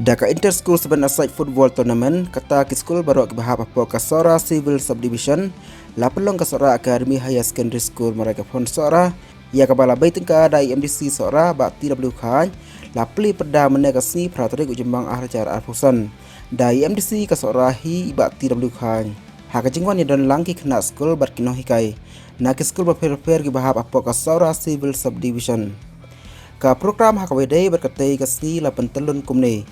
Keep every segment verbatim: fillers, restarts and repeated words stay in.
Da ka Inter School Seven-a-Side Football Tournament, kata ki skul baroh kiba hap hapoh ka Sohra Civil Subdivision la pynlong ka Sohra Academy Higher Secondary School Maraikaphon Sohra ïa kaba la bei tyngka da i M D C Sohra Bah T W Khain, la plie pyrda mynne ka sngi phra tarik u Jymmang ar hajar arphew san da i M D C ka Sohra hi i Bah T W Khain. Ha ka jingwan ïadon lang ki khynnah skul bad ki nonghikai na ki skul bapher bapher kiba hap hapoh ka Sohra Civil Subdivision. Ka program ha kaba ïadei bad katei ka sngi la pyntyllun kumne: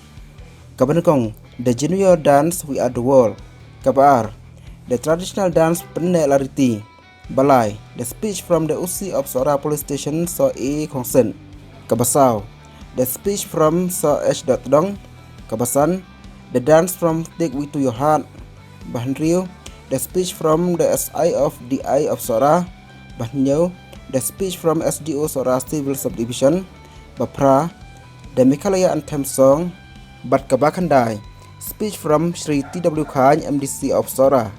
kaba nyngkong, the junior dance We Are the World. Kaba ar, the traditional dance Pynneh Lariti. Ba lai, the speech from the O C of Sohra Police Station, Soh A Khongsit. Kaba saw, the speech from Soh H Dotdong. Kaba san, the dance from Take We to Your Heart. Ba hynriew, the speech from the S I of D I of Sohra. Ba hynñiew, the speech from S D O Sohra Civil Subdivision. Ba phra, the Meghalaya Anthem Song. Bad kaba khyndai, speech from Shri T W Khain, M D C of Sohra.